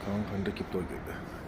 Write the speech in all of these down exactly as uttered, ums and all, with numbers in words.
ནང་ག་འདྲ་སྐྱིད་ཏོག་ཡོད་པས།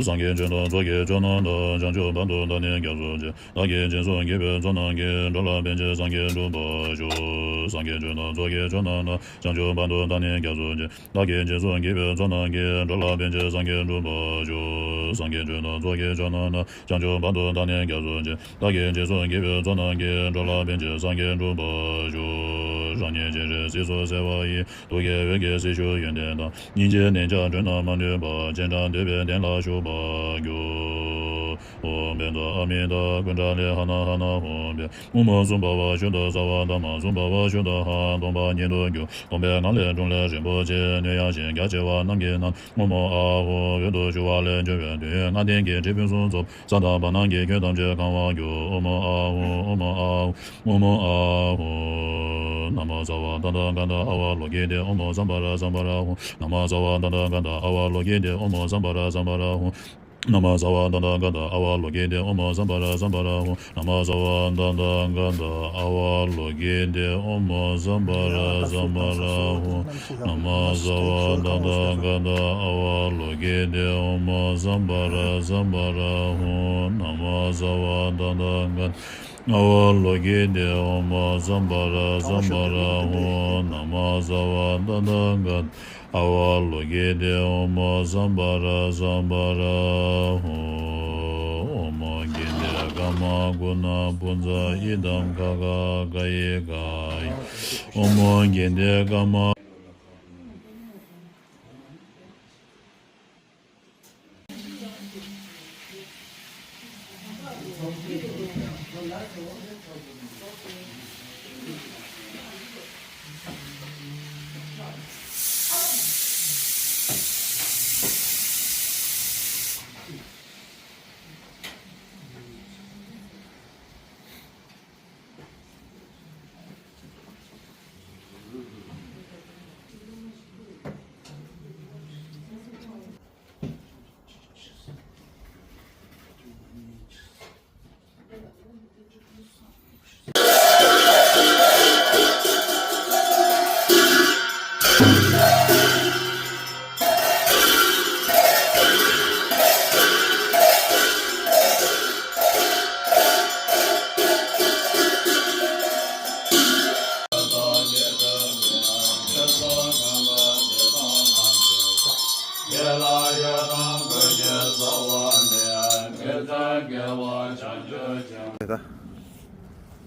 སངས་རྒྱས་ཆོས་དང་ཚོགས་ཀྱི་མཆོག་རྣམས་དང་། བྱང་ཆུབ་བར་དུ་བདག་ནི་སྐྱབས་སུ་མཆི། བདག་གིས་སྦྱིན་སོགས་བགྱིས་པའི་ཚོགས་རྣམས་ཀྱིས། འགྲོ་ལ་ཕན་ཕྱིར་སངས་རྒྱས་འགྲུབ་པར་ཤོག་སངས་རྒྱས་ཆོས་དང་ཚོགས་ཀྱི་མཆོག་རྣམས་དང་། བྱང་ཆུབ་བར་དུ་བདག་ནི་སྐྱབས་སུ་མཆི། བདག་གིས་སྦྱིན་སོགས་བགྱིས་པའི་ཚོགས་རྣམས་ཀྱིས། འགྲོ་ལ་ཕན་ཕྱིར་སངས་རྒྱས་འགྲུབ་པར་ཤོག་སངས་རྒྱས་ཆོས་དང་ཚོགས་ཀྱི་མཆོག་རྣམས་དང་། བྱང་ཆུབ་བར་དུ་བདག་ནི་སྐྱབས་སུ་མཆི། བདག་གིས་སྦྱིན་སོགས་བགྱིས་པའི་ཚོགས་རྣམས་ཀྱིས། འགྲོ་ལ་ཕན་ཕྱིར་སངས་རྒྱས་འགྲུབ་པར་ཤོག་རང་ཉིད་ཇི་སྲིད་སྲིད་པ་སེལ་བ་ཡི། ཐུགས་ཀྱི་འོད་ཀྱིས་སྲིད་ཞུ་ཡོན་ཏན་དང་། སྙིང་རྗེའི་ནས་ཀྱང་མགྲོན་རྣམས་མ་ནུས་པ། སྤྱན་དྲངས་འདོད་པའི་གདན་ལ་བཞུགས་པར་འགྱུར། ཨོཾ་བཛྲ་ཨ་མི་ཏ་ཀུན་ཏྲ་ལེ་ཧ་ན་ཧ་ན་ཧོ་བྷྱཿ་ཨོཾ་སྭ་བྷཱ་ཤུདྡྷ་སརྦ་དྷརྨ། སྭ་བྷཱ་ཤུདྡྷ་ཧ། སྟོང་པ་ཉིད་དུ་གྱུར། སྟོང་པའི་ངང་ལས་འཁྲུངས་ལས་རིན་པོ་ཆེ། གནོད་ཡང་ཞི་རྒྱ་ཆེ་བ་རྣམས་ཀྱི་ནང་། ཨོཾ་ཨཱཿཧཱུྃ། འོད་དུ་ཞུ་བ་ལས་བྱུང་བའི་དུས། ལྔ་ལྡན་གྱི་སྤྲུལ་ཕུན་སུམ་ཚོགས། ས་དང་བར་སྣང་གི་ཁྱོན་ཐམས་ཅད་གང་བར་གྱུར། ཨོཾ་ཨཱཿཧཱུྃ། ཨོཾ་ཨཱཿཧཱུྃ། ཨོཾ་ཨཱཿཧཱུྃ། ན་མོ་སརྦ་ཏ་ཐཱ་ག་ཏ་ཨ་ཝ་ལོ་ཀི་ཏེ། ཨོཾ་སམྦྷ་ར་སམྦྷ་ར་ཧཱུྃ། ན་མོ་སརྦ་ཏ་ཐཱ་ག་ཏ་ཨ་ཝ་ལོ་ཀི་ཏེ། ཨོཾ་སམྦྷ་ར་སམྦྷ་ར་ཧཱུྃ། ན་མོ་སརྦ་ཏ་ཐཱ་ག་ཏ་ཨ་ཝ་ལོ་ཀི་ཏེ། ཨོཾ་སམྦྷ་ར་སམྦྷ་ར་ཧཱུྃ། ན་མོ་སརྦ་ཏ་ཐཱ་ག་ཏ་ཨ་ཝ་ལོ་ཀི་ཏེ། ཨོཾ་སམྦྷ་ར་སམྦྷ་ར་ཧཱུྃ། ན་མོ་སརྦ་ཏ་ཐཱ་ག་ཏ་ཨ་ཝ་ལོ་ཀི་ཏེ། ཨོཾ་སམྦྷ་ར་སམྦྷ་ར་ཧཱུྃ། ན་མོ་སརྦ་ཏ་ཐཱ་ག་ཏ་ཨ་ཝ་ལོ་ཀི་ཏེ། ཨོཾ་སམྦྷ་ར་སམྦྷ་ར་ཧཱུྃ། ན་མོ་སརྦ་ཏ་ཐཱ་ག་ཏ་ཨ་ཝ་ལོ་ཀི་ཏེ། ཨོཾ་སམྦྷ་ར་སམྦྷ་ར་ཧཱུྃ། ཨོཾ་གྷནྟེ་ཀརྨ་གུ་ཎ་པུཉྩ་ཨི་དཾ་གྷ་གྷ་གྷ་ཡེ་གྷ་ཡེ། ཨོཾ་གྷནྟེ་ཀརྨ།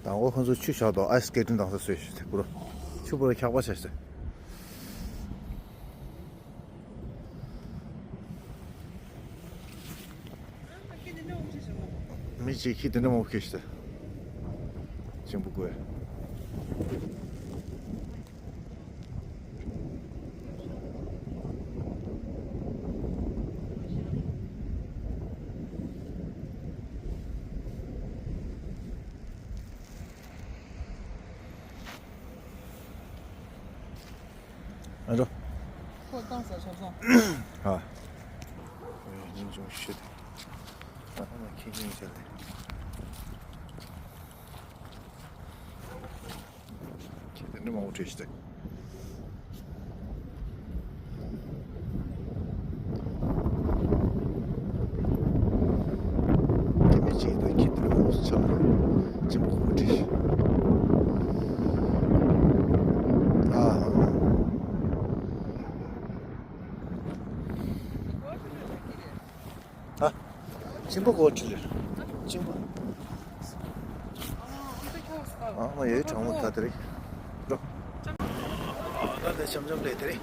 དང་པོ་ཁོ་ཚོ་ཆུ་བཞག་འདུག་ཨའི་སི་སྐེ་ཊིང་བཏང་ས་བཟོས་ཤག་དེ་པུ་རོ། ཆུ་པུ་རོ་འཁྱག་པ་བྱས་ཤག་མི་གཅིག་ཁྱི་དེ་འདྲ་མང་པོ་ཁྱེར་ཤག་ད། གཅིན་པ་བཀོལ། ཨ་རོ། ཁོ་བཏང་ཟ་ཆོག་སོང་། ཧ། ཡིན་ཅུང་ཤིད། ཨ་ན་ཁྱི་ཁྱི་བྱས་ལེ། ཁྱི་དེ་འདྲ་མང་པོ་བྲིས་ཤིག་ད། ཁྱི་མི་གཅིག་དང་ཁྱི་དེ་འདྲ་མང་པོ་ཆགས་འགྲོ། གཅིན་པ་ཁོག་པ་བྲིས་ཤིག་ཨ། ཨ། གཅིན་པ་གོ་ཁྲི་རེད། གཅིན་པ། ཨ་མ་ཡོད་གྲང་མོ་ད་དེ་རེད། འགྲོ། ད་དེ་འཆམ་འཆམ་ལས་དེ་རེད།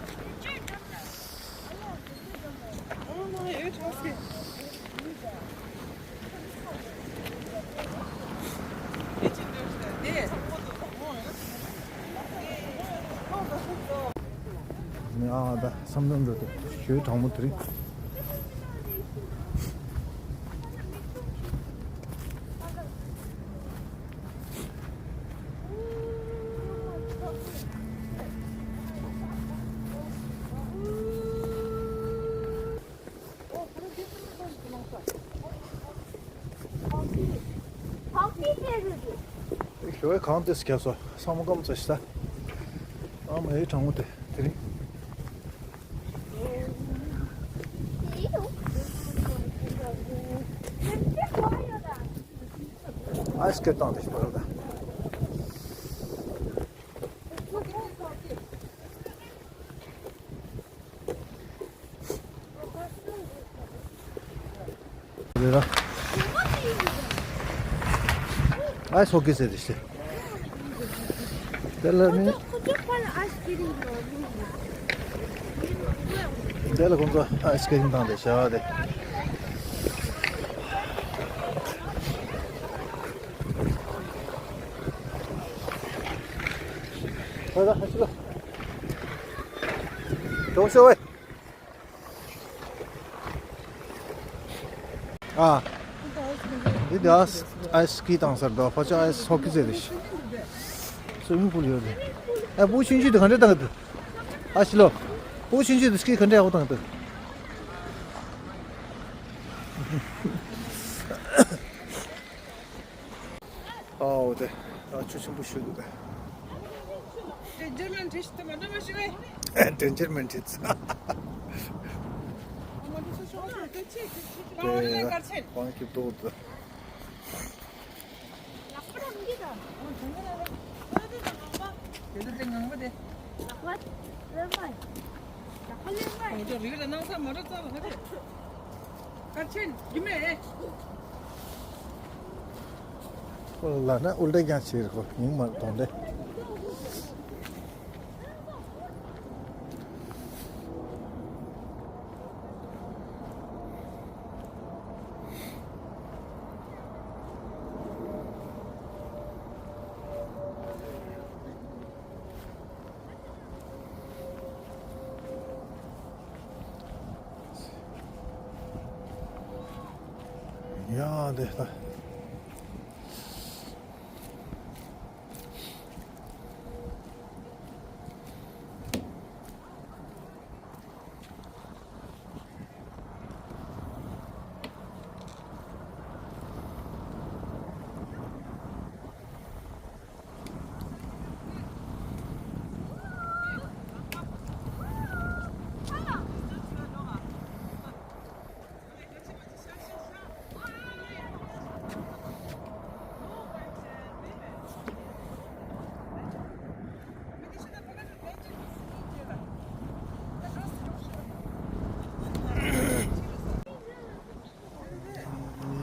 ཨ་མ་ཡོད་གྲང་སེ། མཚམས་མཚམས་འགྲོ་དུས་ཞོལ་གྲང་མོ་དེ་རིང་། ཞོལ་གང་དེ་སྐྱབས་སོ་ས་མོ་སྐམ་ཚ་ཤི་ས། ཨ་མ་ཧེ་གྲང་མོ་དེ་དེ་རིང་། ཨའི་སི་ཀེ་བཏང་དེ་ཤི་པ་ར་ད། རེད་ར། ཨའི་སི་ཧོ་ཀི་ཟེར་དེ་ཤི། དེ་ལ་ནི། དེ་ལ་ཁོང་ཚོ་ཨའི་སི་ཀི་རིམ་བཏང་དེ་བྱ་བ་དེ། ཧོ་ད་ཧ་ཤི་ལ། གྲོགས་ཤོ་ཝེ། ཨ། འདི་ཨ་ཨའི་སི་ཀི་བཏང་སར་འདུག་ཕ་ཆ་ཨའི་སི་ཧོ་ཀི་ཟེར་རེད། སུའི་མིང་པུལ་ཡོད་རེད། ཨ་བུ་ཆུང་ཆུང་དེ་ག་འདྲ་བཏང་གི་འདུག་ཨ་ཤི་ལོ། བུ་ཆུང་ཆུང་དེ་སི་ཀི་ག་འདྲ་ཡག་པོ་བཏང་གི་འདུག་ཨའོ་དེ། ཨ་ཆུ་ཆེན་པོ་ཞིག་འདུག་ག་ཌེན་ཇར་མན་ཁྲིད་ཤི་ཏི་མ་འདྲ་མ་ཤི་བས། ཌེན་ཇར་མན་ཁྲིད་ས། ཨ་མ་འདི་ཚོ་ཤོག་ཤོག་ཏི་ཆི་ཏི་ཆི་ཏི་ལ་བ་རེ་ལ་དཀར་ཆེན། ཁོང་གི་ཏོག་ཏུ། ལག་པ་རང་གི་ད། ཨོ་དེ་ནས་ལ་ལ་ལ་དེ་ནང་པ། དེ་ཚོ་དེ་ངང་པ་དེ། ལག་པ་རེད་མ། ལག་པ་ལེན་མ། ཨོ་ཅོ་རི་ལ་ནང་ས་མ་རོ་ཙ་ལ་ཧ་ཅེ། དཀར་ཆེན་རྒྱུ་མེད། ཁོ་ལ་ན་ཨུལ་ཏ་ཀྱང་ཆེ་རེད་ཁོ་ཉིན་མར་གཏོང་དེ། ཡ་དེ་ལྟ།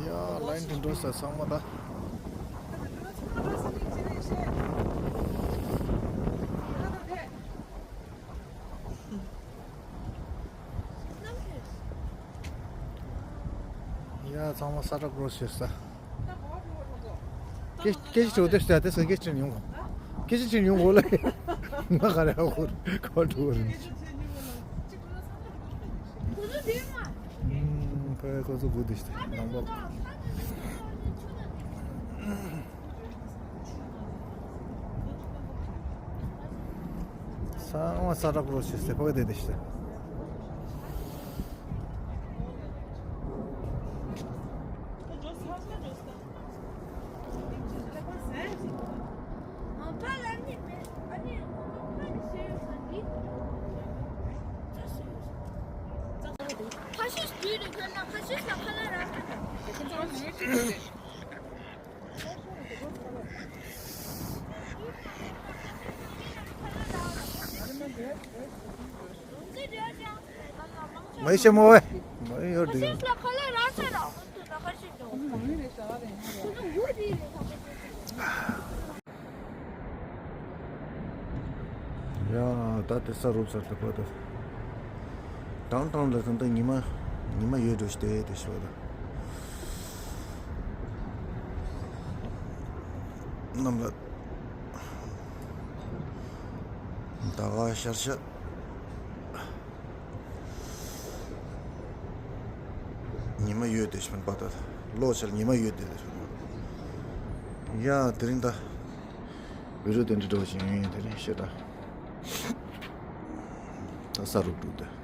ཡ་ལན་དེ་འགྲོ་ས་ཚང་མ་ད། ཡ་ཚང་མ་ས་ཁྲ་ཀྲོ་སི་བྱེད་ས། སྐད་སྐད་ཆ་དྲི་བ་དེ་ཤ་དེ་སང་སྐད་ཆ་དྲི་ཡོང་གོ། སྐད་ཆ་དྲི་ཡོང་གོ་ལ། ང་ག་རེ་ཧ་གོ་ག་བ་དྲི་བ་རེད། ཁོ་ཚོ་སྒུག་དེ་ཤ་ནང་པ། ཚང་མ་ས་ཁྲ་ཀྲོ་སི་བྱེད་ས་ཕ་གི་དེ་དེ་ཤ། མ་ཡི་ཤེས་མོ་ཝེ། མ་ཡི་ཡོད་དེ་ཡོད། ཡ་ད་དེ་ས་རུབ་ཚར་ད་པ་ད། ཏང་ཏང་ལ་ད་ད་ཉི་མ་ཉི་མ་ཡོད་འགྲོ་ཞིག་དེ་དེ་ཤོད་ད། རྣམས་ལ་ད་ག་ཤར་ཤར། ཉི་མ་ཡོད་དེ་ཤི་མིན་པ་ད། ལོ་ཆལ་ཉི་མ་ཡོད་དེ་དེ་ཤི་མིན། ཡ་དེ་རིང་ད། བི་རུ་དེ་འདྲི་འགྲོ་བཞིན་ཡིན་དེ་རིང་ཤེས་ད། ད་ས་རུབ་འགྲོ་དེ།